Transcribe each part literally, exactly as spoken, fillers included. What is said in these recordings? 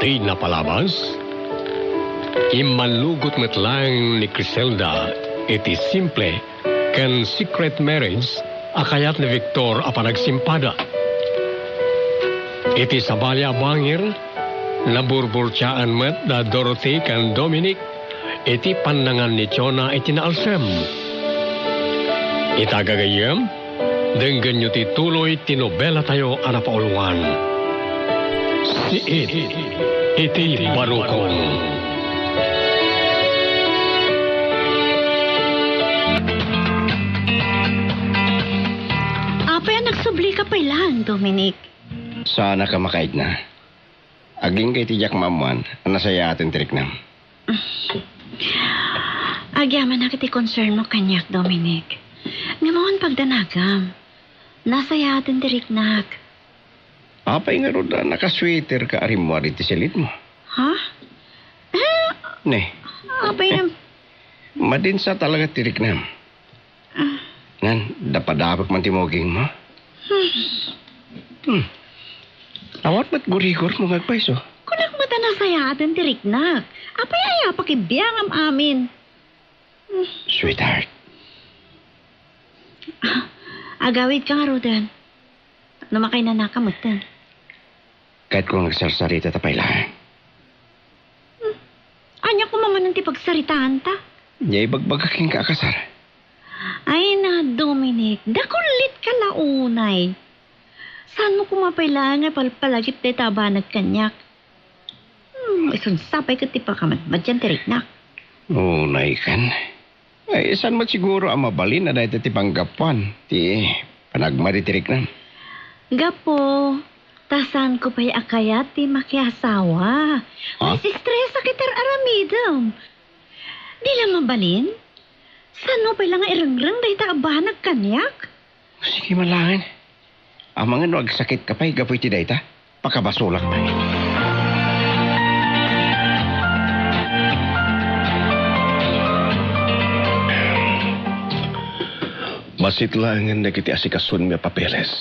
Ti napalabas, immanugot met laeng ni Criselda iti simple ken secret marriage a kayat ni Victor a panagsimpada. Iti sabali a bangir, naburburtiaan met da Dorothy ken Dominic iti pannangan ni Jonah iti naalsem. Ita gagayyem, denggenyo ti tuloy ti nobelatayo a napaulongan, Siit iti Barukong. Apay a nagsubli ka pay laeng, Dominic? Saanak a makaigna. Agingga iti diak maammuan a nasayaaten ti riknam. Agyamanak iti concern mo kaniak, Dominic. Ngem awan pagdanagam. Nasayaaten ti riknak. Apay ngarud a nakasweater ka a rimmuar iti silitmo? Ha? Eh, Ne. Apay nam- Madinsa talaga ti riknam. Ah. Ngan, dapadapek man ti mugingmo? Hmm. Hmm. Awan met gurigurmo nga agpayso. Kunak met a nasayaaten ti riknak. Apay aya pakibiangam amin? Hmm. Sweetheart. Ah, agawidka ngaruden. No makainanaka metten. Kayatko nga agsarsarita ta pay laeng. Hmm. Ania koma manen ti pagsaritaanta? Nia ibagbaga kenka a kasar. Ay na, Dominic, dakullitka la unay. Saanmo koma pay laeng nga ipalpalagip dayta a banag kaniak? Hmm, isu sapay ket ti pakamadmadian ti riknak. Unay ken. Ay, saan met siguro a mabalin a dayta ti panggapuan ti panagmadi ti riknam? Gapu ta saanko pay a kayat ti makiasawa. Ha? Maistresa ket ar-aramidem. Di la mabalin? Saanmo pay la nga irengreng dayta a banag kaniak? Sige man laeng. Amangan no agsakitka pay gapu iti dayta, pakabasolak pay. Bassit laengen dagiti asikasonmi a papeles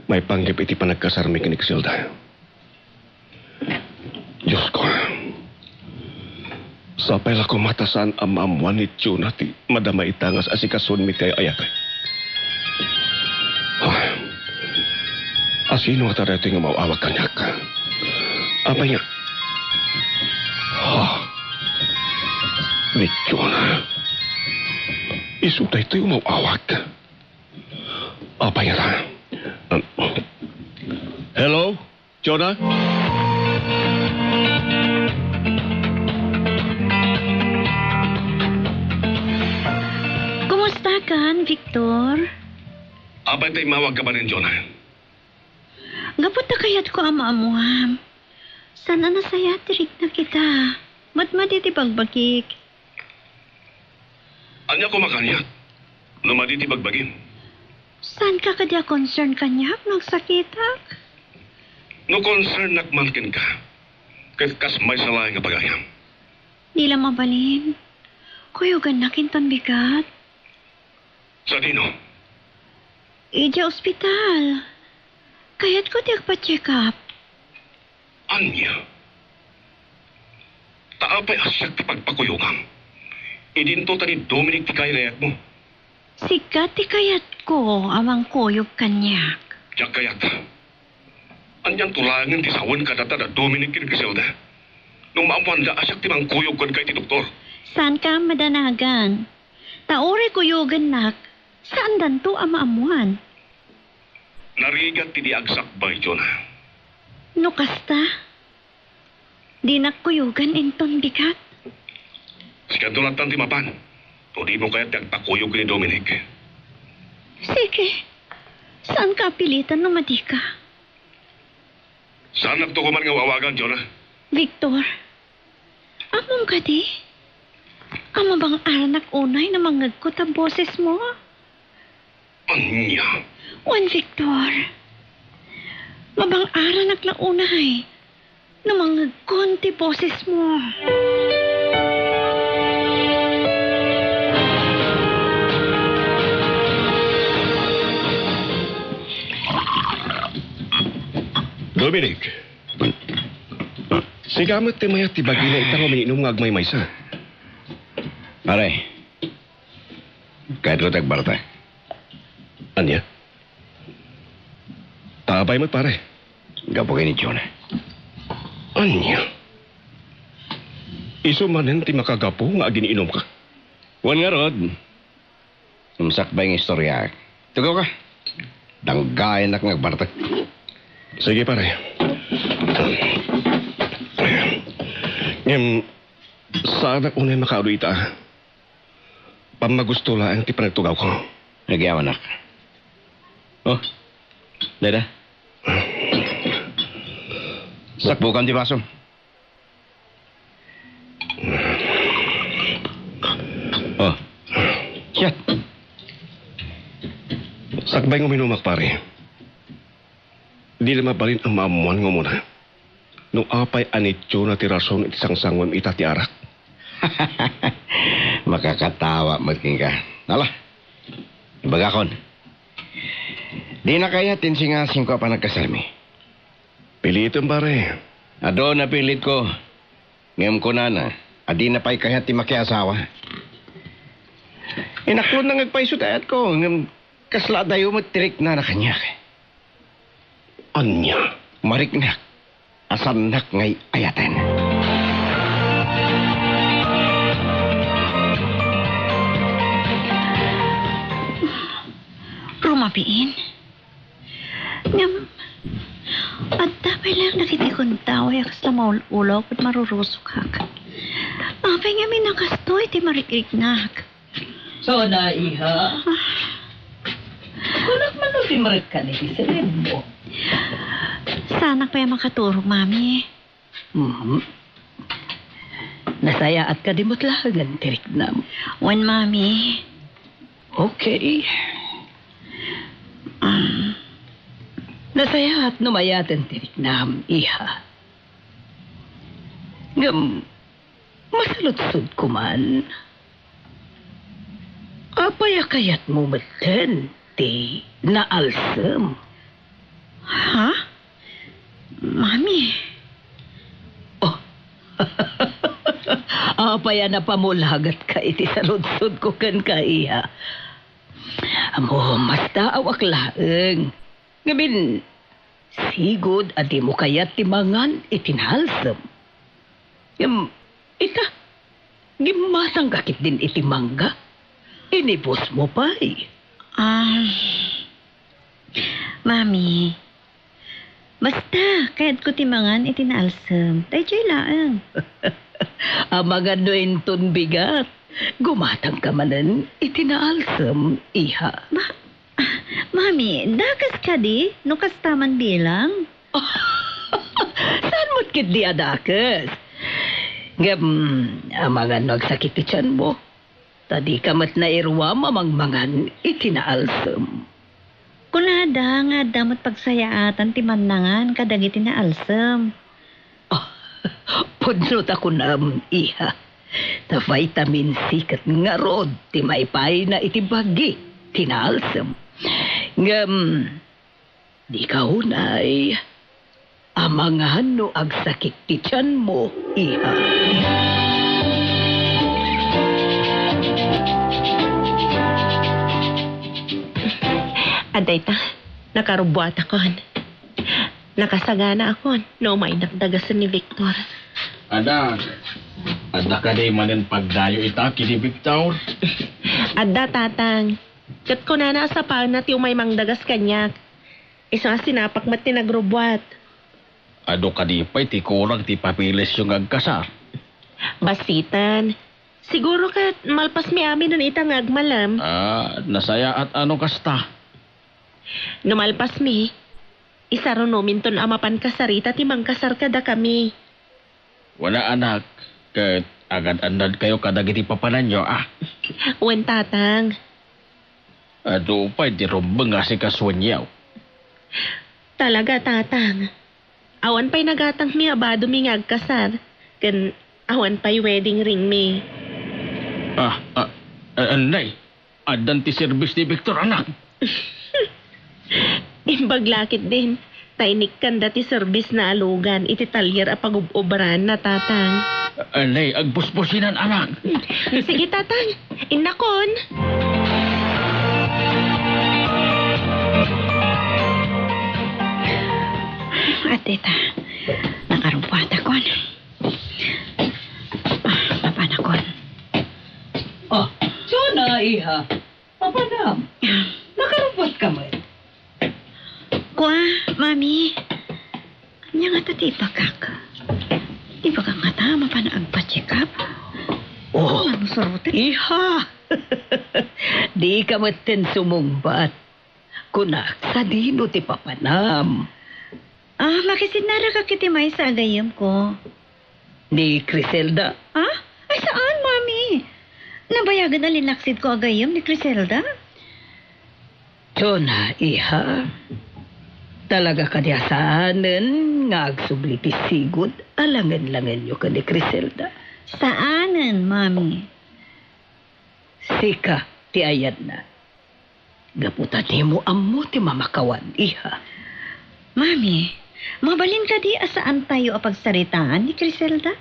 maipanggep iti panagkasarmi ken ni Criselda. Diosko, sapay la koma ta saan a maammoan ni Jonah ti madama ita nga asikasonmi ti ay-ayatek. Ah, asino ngata daytoy nga maw-awag kaniak? Apay nga? Ah, ni Jonah. Isu daytoy maw-awag. Apay ngata? Ah, hello? Jonah? Kumusta kan, Victor? Apay ta immawagka manen, Jonah? Gapu ta kayatko a maammuam. Saan a nasayaat ti riknak ita. Madmadi ti bagbagik. Ania koma kaniak no madi ti bagbagim? Saanka kadi a concern kaniak no agsakitak? No concernnak man kenka, ket kas maysa laeng nga pagayam. Di la mabalin. Kuyogannak inton bigat. Sadino? Idiay ospital. Kayatko ti agpa-check up. Ania? Ta apay a siak ti pagpakuyogam? Idinto ta ni Dominic ti kayrayatmo. Sika ti kayatko a mangkuyog kaniak. Diak kayat. Anianto laengen ti sawen kadata da Dominic ken Criselda? No maammoanda a siak ti mangkuyog kenka iti doktor. Saanka a madanagan. Ta uray kuyogennak, saandanto a maammoan. Narigat ti di agsakbay, Jonah. No kasta, dinak kuyogan inton bigat. Sikanto lattan ti mapan, no dimo kayat ti agpakuyog ken ni Dominic. Sige, saanka a pilitan no madika. Saannakto koman nga awagan, Jonah. Victor, ammom kadi a mabang-aranak unay no mangngegko ta bosesmo? Ania? Wen, Victor, mabang-aranak la unay no mangngegkon ti bosesmo. Dominic, Sika met ti mayat ti bagina ita nga umiinom nga agmaymaysa. Pare, kayatko ti agbarta. Ania? Apay met, pare? Gapu ken ni Jonah. Ania? Isu manen ti makagapu nga aginiinomka? Wen ngarud, sakbay nga istoryaak. Tugawka. Danggaennak nga agbarta. Sige, pare. Ngem, saanak unay makaadu ita. Pammagusto laeng ti panagtugawko. Nagyamannak. Oh, dada. Sakbukam ti basom. Oh, siat. Sakbay nga uminumak, pare. Dina mabalin a maammuan nga umuna no apay a ni Jonah ti rason iti sangsanguem ita ti arak. Makakatawa met kenka. Ala, ibagakon. Dina kayat ti insingasingko a panagkasarmi. Pilitem, pare. Adu a napilitko. Ngem kunana a dina pay kayat ti makiasawa. Inaklonna nga agpayso ti ayatko, ngem kasla adayo met ti riknana kaniak. Ania? Mariknak a saannak nga ay-ayaten. Rumabiin. Ngem, adda pay laeng dagiti kuntaway a kasla maul-ulaw ket marurusokak. Apay ngamin a kastoy ti marikriknak? Sona, iha. Kunak man no ti marekkan iti seremmo. Saanak pay a makaturog, Mami. Mhm. Nasayaat kadi met laengen ti riknam? Wen, Mami. Okay. Um, nasayaat no mayaten ti riknam, iha. Ngem, masaludsodko man. Apay a kayatmo metten ti naalsem? Ha? Mami. Oh. Apay a napamulagatka iti saludsodko kenka, iha? Ammom, mastaawak laeng. Ngamin, sigud a dimo kayat ti mangan iti naalsem. Ngem, ita, gimmatangka ketdin iti mangga. Inibusmo pay. Ah, Mami, basta, kayatko ti mangan iti naalsem. Daytoy laeng. Amangan no inton bigat, gumatangka manen iti naalsem, iha. Ma-, Mami, dakes kadi no kasta man bilang? Saan met ketdi a dakes? Ngem, amangan no agsakit ti tianmo, ta dika met nairuam a mangmangan iti naalsem. Kunada nga adda met pagsayaatan ti mannangan kadagiti naalsem. Ah, pudno ta kunam, iha. Ta vitamin C ket ngarud ti maipaayna iti bagi ti naalsem. Ngem, dika unay amangan no agsakit ti tianmo, iha. Adda ita, nakarubbuatakon. Nakasaganaakon no umaynak dagasen ni Victor. Anak, adda kadi manen pagdayo ita ken ni Victor? Adda, Tatang. Ket kunana a sapaenna ti umay mangdagas kaniak. Isu a sinapak met ti nagrubbuat. Adu kadi pay ti kurang ti papilisyo nga agkasar? Bassiten. Siguro ket malpasmi aminon ita nga agmalem. Ah, nasayaat a no kasta. No malpasmi, isarunominton a mapan kasarita ti mangkasar kadakami. Wen a, anak, ket agad-annadkayo kadagiti papananyo, a? Wen, Tatang. Adu pay ti rumbeng nga asikasuenyo. Talaga, Tatang. Awan pay nagatangmi a badomi nga agkasar, ken awan pay wedding ringmi. Ah, ah, ah, anay, addan ti serbis ni Victor, anak. Imbag la ketdin, Ta inikkanda ti serbisna a lugan iti talyer a pagub-ubraanna, Tatang. Alay, agbusbusinan, anak. Sige, Tatang. Innakon. Adda ita, nakarubbuatakon. Ah, mapanakon. Oh, Jonah, iha. Papanam. Nakarubbuatka met. Kua, Mami. Ania ngata ti ibagak? Ti ibagak ngata, mapan agpa-check up? Oh. Ano suroten? Iha. Dika metten sumungbat. Kunak, sadino ti papanam? Ah, makisinnarak iti maysa a gayyemko. Ni Criselda? Ah? Ay, saan, Mami? Nabayagen a linaksidko a gayyem ni Criselda? Jonah, iha. Talaga kadi a saanen nga agsubli ti sigud a langen-langenyo ken ni Criselda? Saanen, Mami. Sika ti ayanna. Gapu ta dimo ammo ti mamakawan, iha. Mami, mabalin kadi a saantayo a pagsaritaan ni Criselda?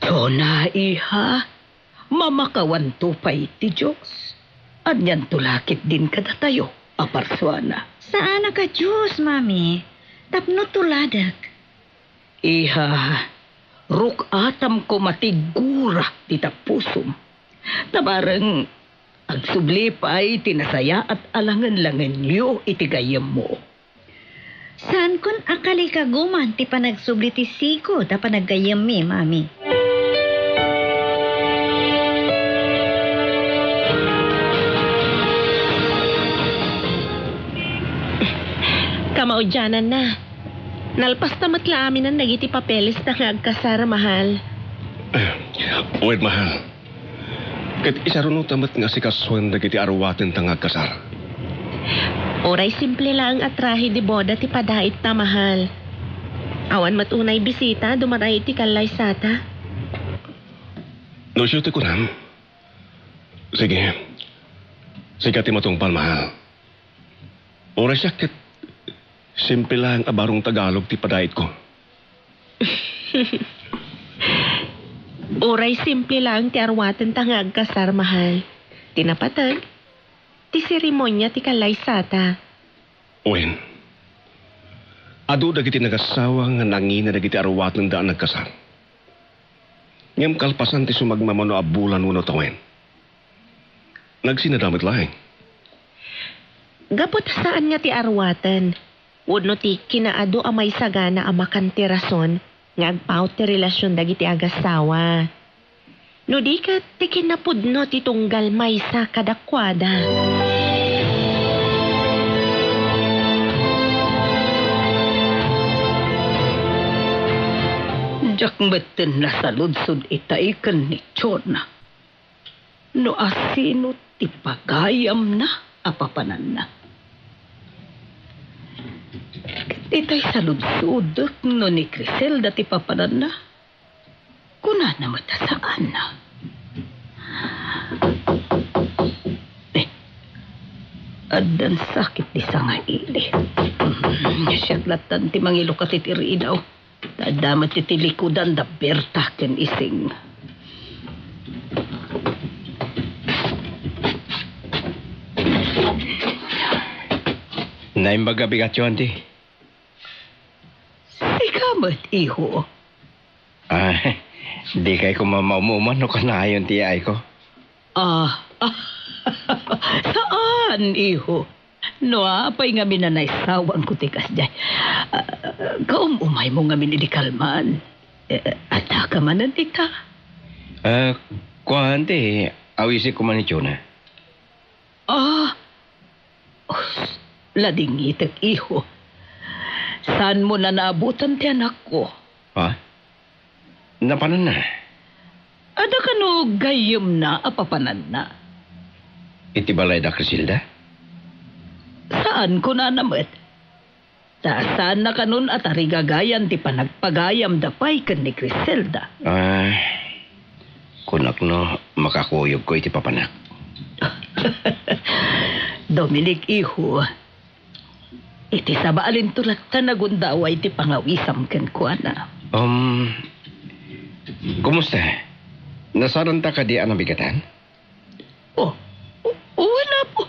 Jonah, iha. Mamakawanto pay ti Dios. Anianto la ketdin kadatayo a parsuana? Saanak a Dios, Mami. Tapno tuladek. Iha, ruk-atam koma ti gura dita pusom. Ta bareng agsubli pay ti nasayaat a langen-langenyo iti gayyemmo. Saankon a kalikaguman ti panagsubli ti sigud a panaggayyemmi, Mami. Kamaudiananna, nalpasta met la aminen dagiti papelesta nga agkasar, mahal. Wen, mahal. Ket isarunota met nga asikasuen dagiti aruatenta nga agkasar. Uray simple laeng a trahe de boda ti padaitta, mahal. Awan met unay bisita a dumarayo iti kallaysata. No isu ti kunam, sige. Sika ti matungpal, mahal. Uray siak ket simple laeng a barong Tagalog ti padaitko. Uray simple laeng ti aruatenta nga agkasar, mahal. Ti napateg, ti seremonia ti kallaysata. Wen, adu dagiti nagassawa nga nangina dagiti aruatenda a nagkasar. Ngem kalpasan ti sumagmamano a bulan wenno tawen, nagsinada met laeng. Gapu ta saan nga ti aruaten wenno ti kinaadu a maisagana a makan ti rason nga agpaut ti relasion dagiti agassawa. No di ket ti kinapudno ti tunggal maysa kadakuada. Diak metten nasaludsod itay ken ni Jonah no asino ti pagayamna a papananna. Ket itay saludsodek no ni Criselda ti papananna. Kunana met a saan. Eh, addan sakit ti sangaili. Siak lattan ti mangilukat iti ridaw. Ta adda met iti likudan da Berta ken Ising. Naimbag a bigatyo, Auntie. Sika met, iho. Ah, dikay koma maum-uman no kanayon ti yaayko. Ah, saan, iho? No apay ngamin a naisawangko ti kasdiay, ah, kaum-umaymo ngamin idi kalman. Eh, adda ka manen ita? Ah, kuan ti, awisikko man ni Jonah. Ah, us, ladingitek, iho. Saanmo na naabutan ti anakko? Ha? Napananna? Adda kano gayyemna a papananna? Iti balay da Criselda? Saan, kunana met. Ta saanna kanon a tarigagayan ti panagpagayamda pay ken ni Criselda. Ah, kunak no makakuyogko iti papanak. Dominic, iho, Iti sabalinto latta nagundaway ti pangawisam kenkuana. Um, kumusta? Nasananta kadi a nabigatan? Oh, o-, wen, Apo.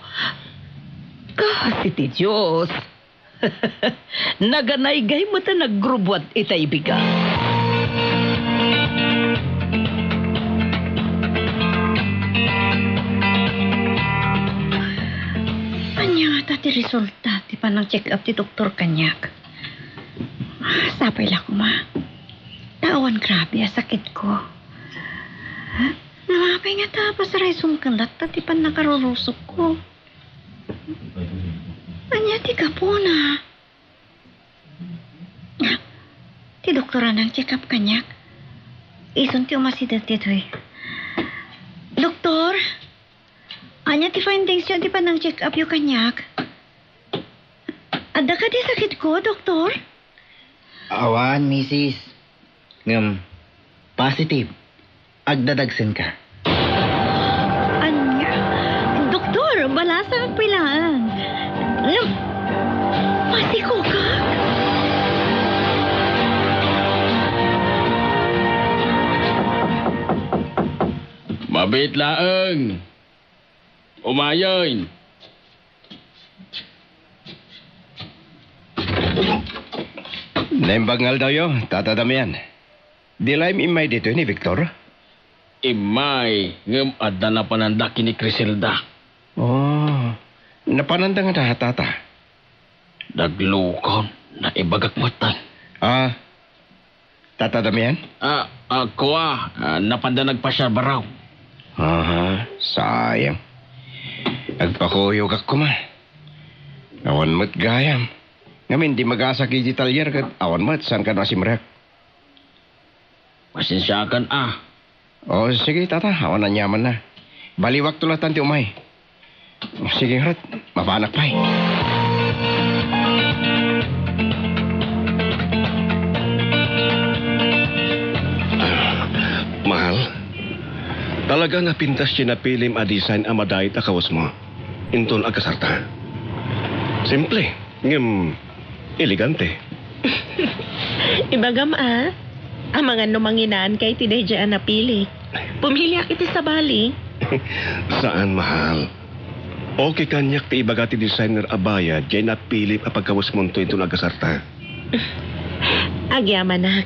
Kasi ti Dios. Naganaygay met a nagrubbuat itay bigat. Ania ngata ti resulta ti panang-check up ti doktor kaniak? Sapay la koma. Ta awan grabe a sakitko. Ngem apay ngata a pasaraysom ken latta ti pannakarurusokko? Ania ti gapuna? Ti doktor a nang-check up kaniak. Isun ti umasideg ditoy. Doktor, ania ti findings yo ti panang-check up yo kaniak? Adda kadi sakitko, doktor? Awan, misis. Ngem, positive. Agdadagsenka. Ania? Doktor, balasang pay laeng. Ngem, masikogak? Mabiit laeng. Umayen. Naimbag nga aldawyo, Tata Damian. Di layam immay ditoy ni Victor? Immay, ngem adda napananda ken ni Criselda. Oh, napananda ngata, Tata? Naglukon, naibagak met. Ah, Tata Damian? Ah, ah, kua, ah, napanda nagpasiar baro. Aha, sayang. Nagpakuyogak koma. Awan met gayam. Ngamin, di magasak iti talyer ket awan met saan kano a simrek. Pasensiakan, ah. O, sige, Tata. Awan aniamanna. Baliwakto latta ti umay. Sige, ngarud. Mapanak pay. Ah, mahal, talaga napintas ti napilim a design a madait a kawesmo inton agkasarta. Simple. Ngem, elegante. Ibagam a, amangan no manginaanka iti daydiay a napili. Pumiliak iti sabali. Saan, mahal. Okay kaniak ti ibaga ti designer a bayad diay napilim a pagkawesmonto inton agkasarta. Agyamanak.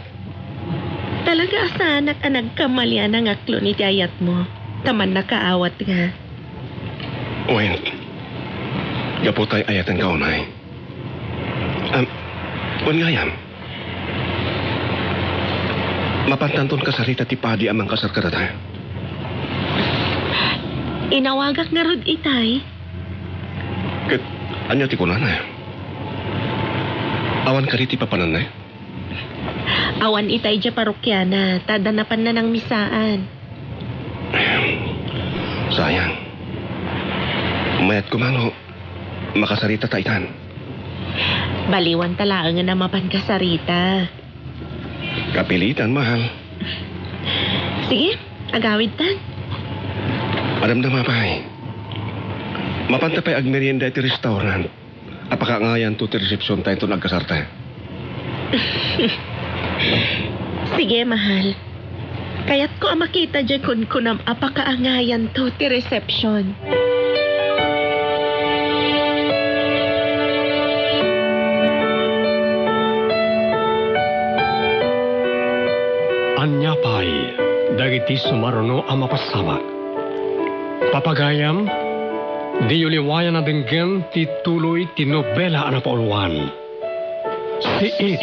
Talaga a saanak a nagkamalian a ngaklon iti ayatmo, ta mannakaawat nga. Wen, gapu tay ayatenka unay. Am, wen gayam, mapantanton kasarita ti padi a mangkasar kadata? Inawagak ngarud itay. Ket ania ti kunana? Awan kadi ti papananna? Awan itay idiay parokiana, ta adda napanna nangmisaan. Sayang. Mayat koma no makasarita ta itan. Baliwanta laengen a mapan kasarita. Kapilitan, mahal. Sige, agawidtan. Madamdama pay. Mapanta pay agmerienda iti restaurant. Apakaangayanto ti resepsionta inton agkasarta? Sige, mahal. Kayatko a makita diay kunkunam a pakaangayanto ti resepsion. Ania pay dagiti sumaruno a mapasamak? Papagayam, diyo liwayan a denggen ti tuloy ti nobela a napauluan, Siit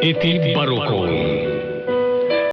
iti Barukon.